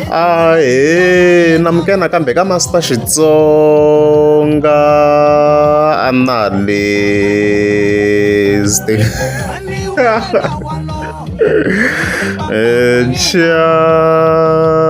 Ahee namukela nakambe ka Master Xitsonga Analyst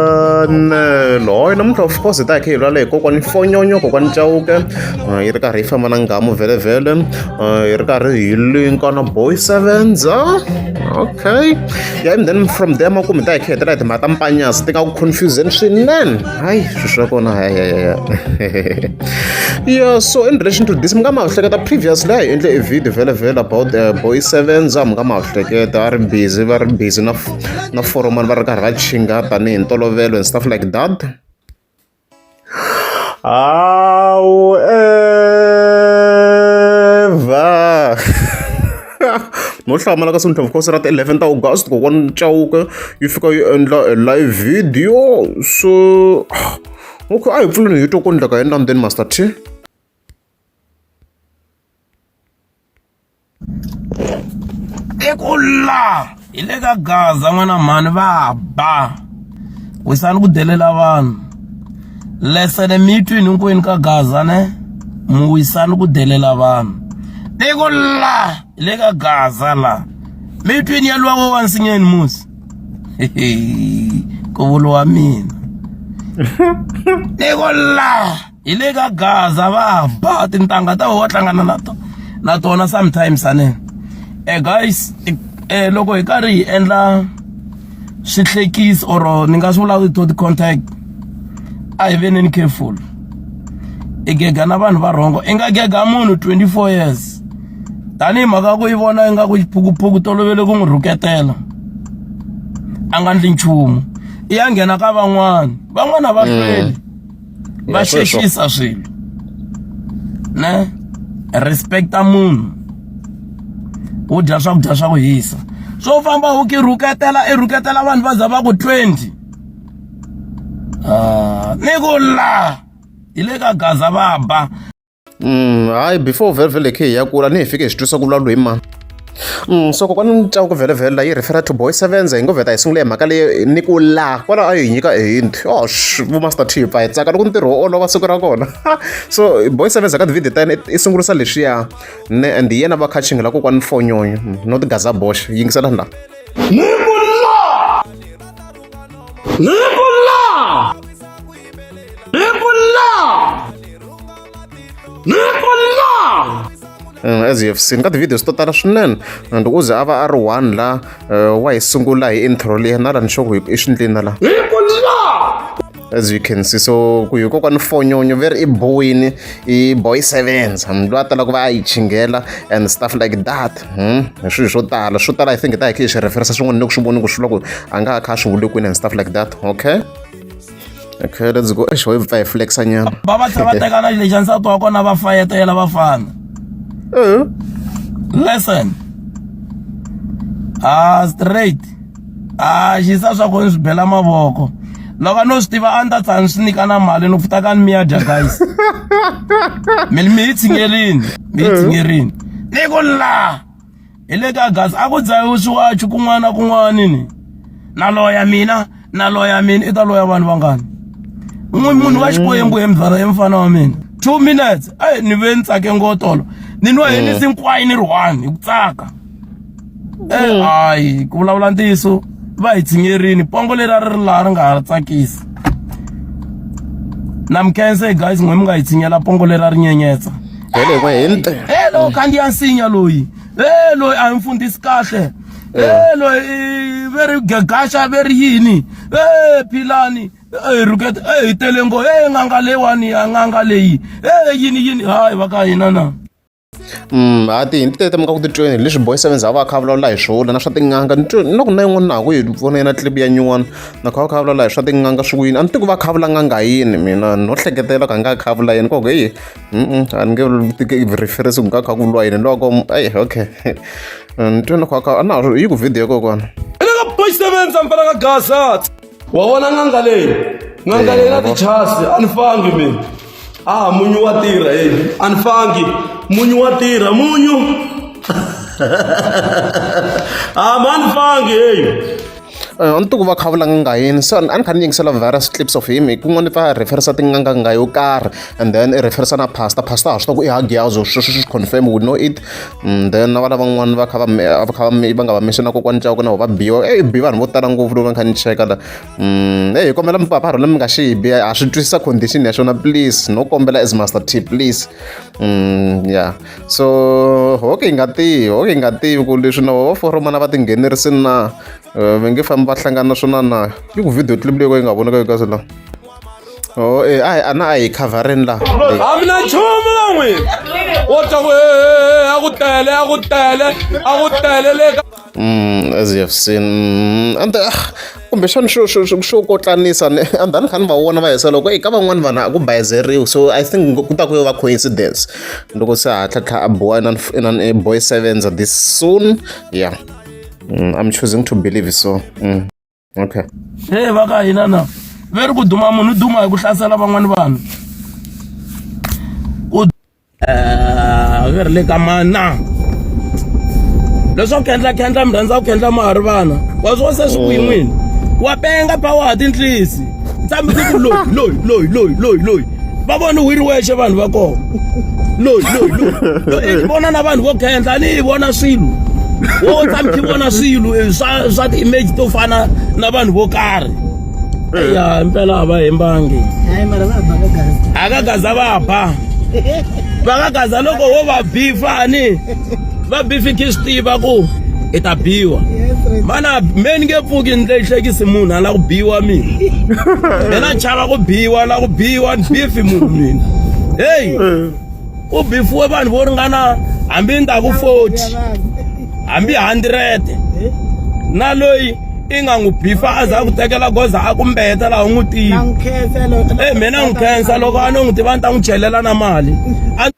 channel hoyi namuntlha of course hi ta hi kha hi lwala hi kokwani fonyonyo kokwani Chauke yi ri karhi yi famba na nghamu vhele hi ri karhi hi linka na boy sevenza okay yeah and then from there makumu hi ta hi kha hi hetela hi timhaka ta mpanyasi ti nga ku confuseni swinene hayi swilo swa kona hayi yeah so in relation to this mi nga ma hleketa previously a hi endle a video vhele vhele about boy sevenza mi nga ma hleketa a ri busy va ri busy na na foromani va ri karhi va chinga tanihi ntolovelo and stuff like that However, no hlamala ka Sunday of course ra ti 11 ta August kokwani Chauke yi fika yi endla a live video so okay a hi pfuleni hi twa ku endleka yini la ndzeni Master T. I ku la hi le ka gaza n'wana mhani va ba wisani ku delela vanhu lesene mi twini hinkwenu ka gaza ne mu wisani ku delela vanhu i ku la hi le ka gaza la mi twini ya luwa wa nsinyeni musi ku vuriwa mina i ku la hi le ka gaza va ba tintangha ta vona va hlangana na tona na tona sometimes ane eh guys eh loko hi karhi hi endla swihlekisi or ni nga swi vula to ti-contact a hi veneni careful i gega na vanhu va rhongo i nga gega munhu 24 years tanihi mhaka ku yi vona ingaku xiphukuphuku tolovele ku n'wi rhuketela a nga ndli nchumu i ya nghena ka van'wana van'wana va hlweli va xexisa swilo ne respecta munhu wo dya swakudya swa ku hisa swo famba u ki rhuketela i rhuketela vanhu va za va ku 20 ah ni ku la hi le ka gaza va ba Hayi before vhele vhele khe hi ya kula ni hi fike hi swi twisa ku vulavula hi mani so kokwani Chauke vhele vhele yi refer to boy sevenza hi ngo vheta hi sungule hi mhaka leyi ni ku la kwala a yi hi nyika hint oh vo master T pfa hi tsaka loko ntirho wo olova siku ra kona so boy sevenza ka ti-video ta yena i sungurisa leswiya ne and hi yena va kha chingela kokwani fonyonyo not gaza bosh yingiselani la ni ku la ni ku la ni ku la As you have seen ka ti-videos to tala swinene and u ze a va a ri one la wa hi sungula hi intro leyi na la ni sure ku i swi ndleni na la as you can see so ku hi kokwani fonyonyo ve ri i boyini i boy sevens loyi a tala ku va a yi chinghela and stuff like that hi swilo swo tala swo tala i think hi ta hi kha hi swi referensa swin'wana ni ku swi voni ku swi loko a nga ha kha a swi vule kwini and stuff like that okay okay let's go eish hi pfa hi flexa nyana va va tlhela va teka na lexa nsati wa kona va fayetela vafana listen ah straight ah xisa swa ku ni swi bela mavoko loko no swi tiva a ni ta tshama ni swi nyika na mali ni pfuta ka ni mi ya dya guys mi mi hi tshingerini mi hi tshingerini ni ku la hi le ka gas a ku dzahiwi swiwachi kun'wana na kun'wana ni na loya mina na loya mina i ta loya vanhu vangani n'wi munhu wa xikwembu he mzala he mfana wa mina 2 minutes ai ni ve ni tsake ngotolo ni nwa henisi hinkwayo ni ri one hi ku tsaka eh hayi ku vulavula ntiyiso va hi tshinyerini pongo leri a ri ri laha ri nga ha tsakisi na mi khense guys n'we mi nga hi tshinyela pongo leri a ri nyenyetsa Vele hi n'we hinte. e lowo khandziya nsinya loyi e loyi a hi mfundhisi kahle e loyi ve ri gegasha ve ri yini e philani e rhukete e hi tele ngo e n'anga leyiwani a n'anga leyi e yini yini hayi va ka hina na Ha tihindi tete mi nga ku titweni leswi boy sevens a va kha a vulavula hi swona na swa tin'anga ni twe na ku na yin'wana na ha ku yi vona yena clip ya nyuwana na kha va kha va vulavula hi swa tin'anga swi ku yini a ni tivi ku va kha vula n'anga yini mina no hleketela ku a nga kha vula yini koku heyi a ni nge reference ku nga kha ku vuriwa yini loko eyi okay ni twe na kha kha a na yi ku video kokwana hi le ka boy sevens a mfana ka gaza wa vona n'anga leyi n'anga leyi na tichasi a ni fangi mina ah munyu wa tirha hey a ni fangi munyu wa tirha munyu ah ma ni fangi hey. A ni tiku va kha vula nga yini, so a ni kha ni yingisela various clips of him. Kun'wana va referisa tin'anga nga yo karhi, and then i referisa na pastor. Pastor ha swi tiva ku i hagiyazo, sweswo swi confirm, we know it. Then na vana van'wana va kha va va kha va va nga va mention kokwani Chauke, na vo va biwa. E bi vanhu vo tala ngopfu loko va kha ni cheka la. E hi kombela mipapa rhona mi nga xi bi, ha swi twisisa condition ya xona, please. No kombela as Master T, please. Yeah, so ho ke hi nga tivi, ho ke hi nga tivi ku leswi na va foromana va tinghenerisini na va nge fambi va hlangana na swona na yi ku video clip leyi ko yi nga vonaka kasi la. Oh, eh, a ana a hi khavareni la. A mi na nchumu na n'wina wo twa ku a ku tele, a ku tele, a ku tele le ka. As you have seen, and kumbexani xo kotlanisa ni and then kha ni va vona va hisa loko eka van'wani vanhu a ku bayizeriwi, so I think ku ta ku yo va coincidence loko se hatla tlha a boha inani Boy Sevens this soon. Yeah, I'm choosing to believe so. Okay. He va ka hina na ve ri ku duma munhu duma hi ku hlasela van'wani vanhu ku ve ri le ka mana leswaku khendla khendla mi rhandza ku khendla ma ha ri vana wa swo se swi kwihi n'wina wa penga pa wa ha tintlisi tshami ku loyi loyi loyi loyi loyi loyi va vona wi ri wexe vanhu va kona loyi loyi loyi i vona na vanhu vo khendla ni yi vona swilo wo tshami ti vona swilo swa ti-image to fana na vanhu vo karhi. Ya impela a va hembangi. Hayi, mara va ba ka Gaza. A ka Gaza va ba. Va ka Gaza loko wo va bifa ni va bifi khi swi tiva ku i ta biwa. Mana me ni nge pfuki ni hlekisi munhu a la ku biwa mina. Mina chava ku biwa la ku biwa ni bifi munhu mina. Hey, u bifiwe vanhu vo ringana hambi ni ta ku 40 hambi 100 na loyi i nga n'wi bifa a za ku tekela goza a ku mbeta laha u n'wi tivi. E mina n'wi khensa loko a no n'wi tiva ni ta n'wi chelela na mali, a ni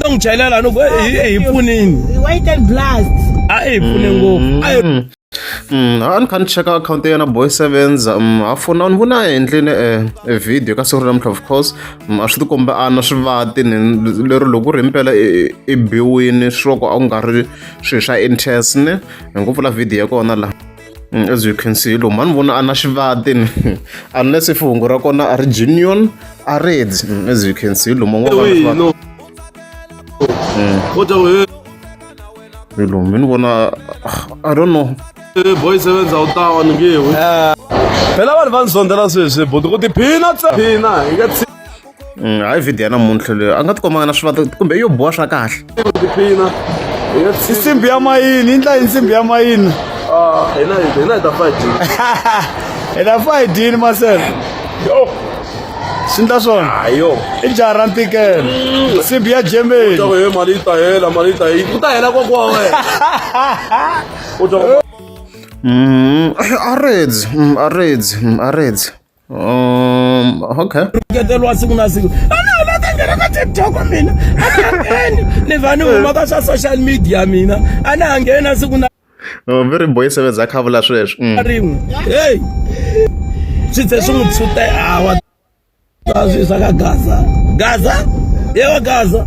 n'wi chelela ni ku hi pfunini. White and blast. A hi pfune ngopfu a hi. A ni kha ni cheka akhawunti ya yena Boy Sevens, a fona ni vona a endlile e video ka siku ra namuntlha. Of course, a swi tikomba a na swivati ni lero loko ku ri himpela i biwini swi loko a ku nga ri swilo swa intense ne hi ngo pfula video ya kona la. As you can see, lomu a ni vona a na xivati ni unless if hungu ra kona a ri genuine a redzi. As you can see, lomu ngo va na xivati lomu ni vona, I don't know. Boy Sevens a wu tawa ni nge wi phela vanhu va ni zondela sweswi buti ku tiphina phina hi nga Hayi, video ya namuntlha leyi a nga tikomanga na swivati kumbe yo boha swa kahle. Tiphina. I nsimbi ya mayini yi ndla hi nsimbi ya mayini. Hina hi ta fa hi. Hi ta fa hi dyini masele. Yo. Swi ndla swona. Ayo. I jaha ra ntikelo, nsimbi ya Germany. Ta ku he mali yi ta hela, mali yi ta yi ku ta hela kokwa wa wena. U ta A redzi, a redzi, a redzi. Okay. Rhuketeriwa siku na siku. A na la ta nghena ka TikTok mina. A ni ngheni. Ni va ni huma ka swa social media mina. A na ha nghena siku na Oh, very Boy Sevens a kha vula sweswo. Rin'we. Hey. Swi tse swi n'wi tshute awa. Swi swa ka Gaza. Gaza? Ye wa Gaza.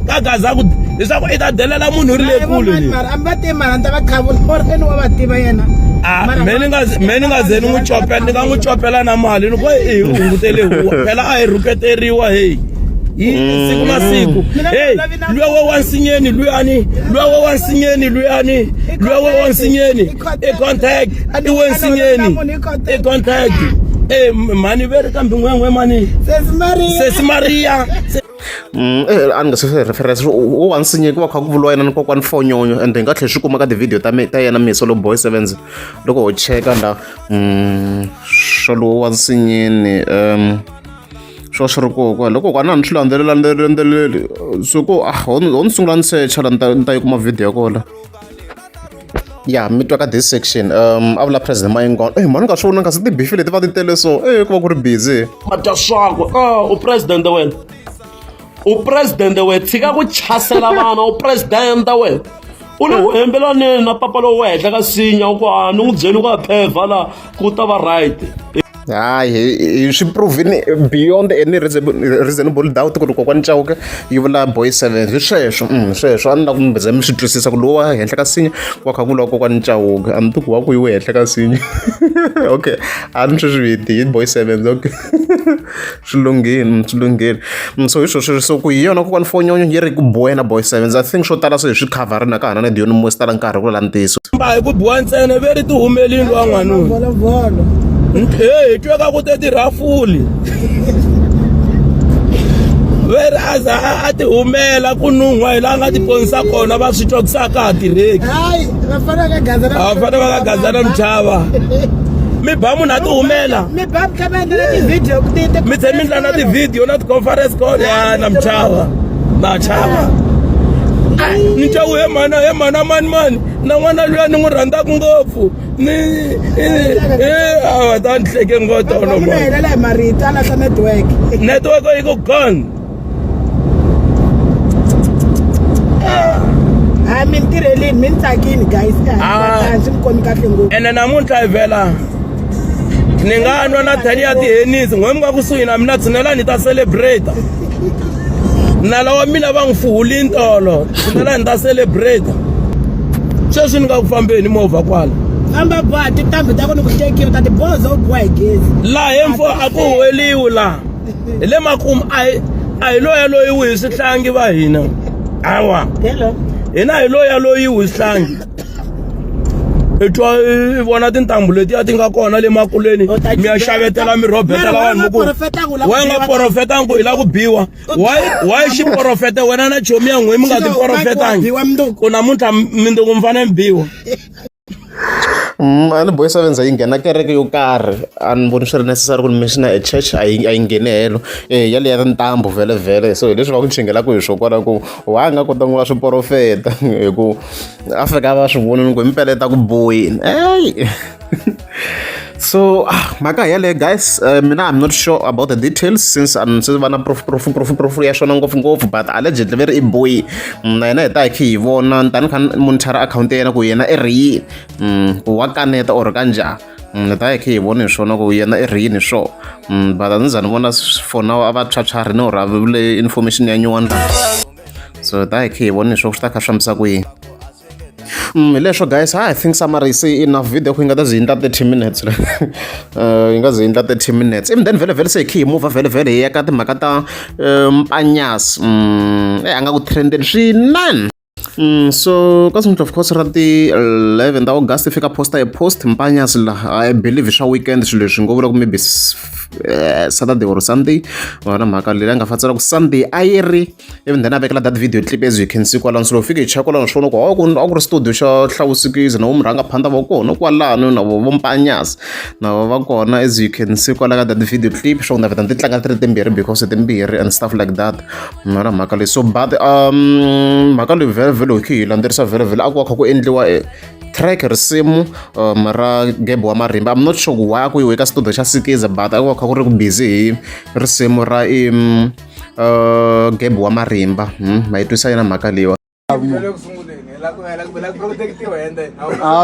Ka Gaza ku leswaku i ta delela munhu ri le kule ni. Mara a mi va tivi, mara ni ta va qhavula or eni wa va tiva yena. A me ni nga me ni nga ze ni n'wi copela, ni nga n'wi copela na mali ni ku i hungutele huwa phela a hi rhuketeriwa hey hi siku na siku. Hey, luya wa wa nsinyeni luyani, luya wa wa nsinyeni luyani, luya wa wa nsinyeni i contact, i we nsinyeni i contact. E mhani ve ri kambe n'wen'we mani. Sesi Maria. Sesi Maria. A ni nga se reference wo wa nsinye ku va kha ku vuriwa yena ni kokwani Fonyonyo, and hi nga tlhela swi kuma ka ti-video ta yena Miso lo Boy Sevens loko ho cheka la swa lowo wa nsinyeni swo swi ri koho kwala loko kwana a ni swi landzelela so ku ah ho ni sungula ni secha la ni ta yi kuma video ya kona ya mi twa ka this section. A vula President Mayengani eh mani nga swi vona kasi tibifi leti va ti tele so eh ku va ku ri busy. Dya swakwe. U president wena, u president wena, tshika ku chasela vana. U president wena, u le ku hembelaneni na papa lowu wa henhla ka sinya u ku a ni n'wi byeli ku a phevha la ku ta va right. Hayi, hi swi provini beyond any reasonable doubt ku ri kokwani Chauke yi vula boy seven. Hi sweswo, sweswo a ni lava ku mi ze mi swi twisisa ku lowa henhla ka sinya ku va kha ku vuriwa kokwani Chauke. A ni tivi ku wa ku yiwe henhla ka sinya. Okay, a ni swi swi viti hi boy seven. Okay, swi lunghile, swi lunghile. So hi swona sweswo. So ku hi yona kokwani Fonyonyo yi ri ku biwe na boy sevens. I think swo tala se hi swi khavharini a ka ha na na Dion Mosi tala nkarhi ku la ntiyiso. Ba hi ku biwa ntsena ve ri ti humelini lowa n'wanuna. Volovolo. Hey, hi twe ka ku te tirhafuli. Ve ri a za a ti humela ku nun'hwa hi laha nga ti ponisa kona va swi twa ku se a ka ha tirheki. Hayi, vafana ka Gaza na A vafana va ka Gaza na Mchava. Mi ba munhu a ti humela. Mi ba mi tlhela mi endla na ti-video Mi tlhela mi endla na ti-video na ti-conference call ya na Mchava. Na chava. Ni twa ku he mhana he mhana mani mani na n'wana luya ni n'wi rhandzaka ngopfu ni a ta ni hleke ngotolo munhu helela hi marito a lahla network. Network yi ku gone. Hayi, mi ni tirhelini, mi ni tsakini guys. Ah. Swi ni khomi kahle ngopfu. Ene namuntlha hi vhela ni nga nwa na 10 ya tihenisi n'we mi nga kusuhi na mina, tshinelani ni ta celebrate. Nala wa mina va n'wi fuhuli ntolo, tshinelani ni ta celebrate. Sweswi ni nga ku fambeni movha kwala. Famba boha tintambu ta ku ni ku tekiwa ta tiboha u boha hi gezi. Laha hemfo a ku huweliwi laha hi le makumu a hi loya loyiwi hi swihlangi va hina awa. Hello. Hina hi loya loyiwi hi swihlangi. I twa i vona tintambu letiya ti nga kona le makuleni, mi ya xavetela mi rhobetela Mara vanhu wena ku porofeta ku u la ku wena nga biwa. Porofetangi ku i la ku biwa. Why xiporofeta wena na chomi ya n'we mi nga ti porofetangi Biwa mundzuku. Ku namuntlha mindzuku mi fanele mi biwa. A ni boy sevens yi nghena kereke yo karhi, a ni voni swi ri necessary ku ni mention a church. A yi ngheni helo e yaleyo ya tintambu vhele vhele. So hi leswi va ku chingelaka hi swo kwala ku wa nga kota ku va swi porofeta hi ku a fika va swi voni ku hi mpela ta ku boyini ey. So mhaka yeleyo guys, mina I'm not sure about the details since a se va na proof proof proof proof ya swona ngopfungopfu, but allegedly ve ri i boy na yena hi ta hi khe hi vona tani kha ni monitor akhawunti ya yena ku yena i ri yini, ku wa kaneta or ka njhani. Ni ta hi khe hi vona hi swona ku yena i ri yini hi swona. But a ni za ni vona for now a va phyaphyarhini or a vule information ya nyuwani la, so hi ta hi khe hi vona leswaku swi ta kha swi fambisa ku yini. Hi leswo guys, I think summary se enough. Video ku yi nga ta zi endla 30 minutes, yi nga zi endla 30 minutes, even then vhele vhele se hi khe hi move vhele vhele hi ya ka timhaka ta Mpanyasi. A nga ku trendeni swinene. So ka of course ra ti 11 ta August fika posta e post Mpanyasi laha, I believe swa weekend swilo leswi ngo vula ku maybe Saturday or Sunday vona mhaka leyi a nga fatsela ku Sunday a yi ri, even then a vekela that video clip as you can see kwalano. So loko fike hi cheka kwalano swona ku a ku ri studio xa Hlawusikizi na vo murhangaphandla va kona kwalano na vo Mpanyasi na vo va kona as you can see kwala ka that video clip. Swo na vheta ti tlanga ti ri timbirhi because timbirhi and stuff like that na mhaka leyi. So but mhaka leyi vhele vhele hi hi landzelerisa vhele vhele a ku va kha ku endliwa track risimu ra Gebe wa Marimba. I'm not sure ku why a ku yiwe ka studio xa Sikiza, but a ku va kha ku ri ku busy hi risimu ra i Gebe wa Marimba. Ma yi twisa yena mhaka leyiwa. A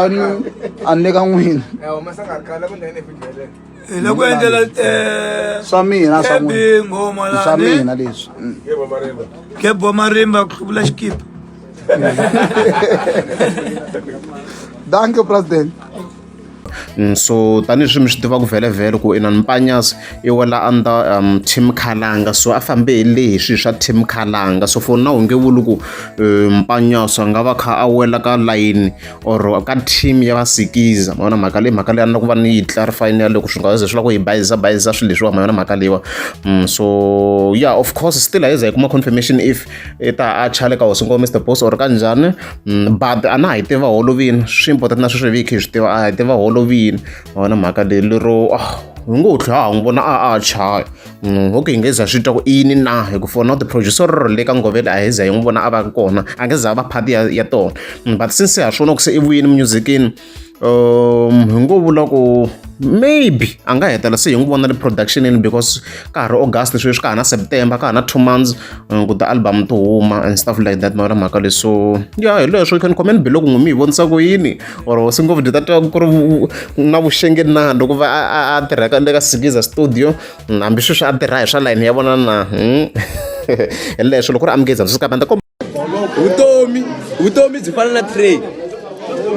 ni a ni le ka n'wina. Hi le ku endlela swa mina swa Kebi n'wina nghoma swa lani. Mina leswi. Kebhi wa Marimba ku hluvula xikipa. Dankie, president. So tanihileswi mi swi tivaka vhele vhele ku ina Mpanyasi i wela under team Khalanga, so a fambe hi le hi swilo swa team Khalanga. So for now hi nge vuli ku Mpanyasi a nga va kha a wela ka layini or ka team ya Vasikiza. Ma vona mhaka leyi, mhaka leyi a ni la ku va ni yi clarify ni ya loko swi nga ze swi lava ku hi bayizisa bayizisa swilo leswiwa. Ma yona mhaka leyiwa. So yeah, of course still a hi za hi kuma confirmation if i ta a chale ka hosi ngoma Mr Boss or ka njhani. But a na ha yi tiva holovini, swi important na sweswo hi vi hi kha hi swi tiva, a hi tiva holovini. Ma vona mhaka leyi lero hi ngo tlhela ha n'wi vona a chaya. Okay, hi nge za swi twa ku i yini na hi ku for now the producer ro le ka Ngovele a hi za hi n'wi vona a va kona, a nge za a va part ya tona. But since ha swona ku se i vuyini musicini, hi ngo vula ku Maybe a nga hetela se hi n'wi vona le productionini because ka ha ri August sweswi, ka ha na September, ka ha na 2 months ku ti-album ti huma and stuff like that. Mara mhaka leswi, so ya hi leswo. You can comment below ku n'wi mi hi vonisa ku yini or hosi ngopfu dyi ta twa ku ri na vuxenge na loko va a tirhaka le ka Sikiza Studio, hambi sweswi a tirha hi swa line ya vona na. Hi leswo loko ku ri amukeza swi ta Vutomi byi fana na tray.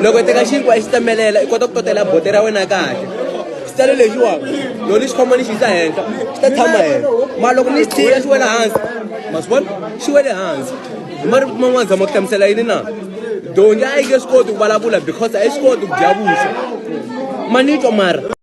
Loko i teka xinkwa i xi tsemelela, i kota ku totela bote ra wena kahle. Xitalo lexiwani loko ni xi khoma ni xi yisa henhla, xi ta tshama henhla, mara loko ni xi tshika xi wela hansi, ma swi vona xi wele hansi. Hi marito man'wana zama ku hlamusela yini na donki a yi nge swi koti ku vulavula because a yi swi koti ku dya vuswa. Ma ni twa mara?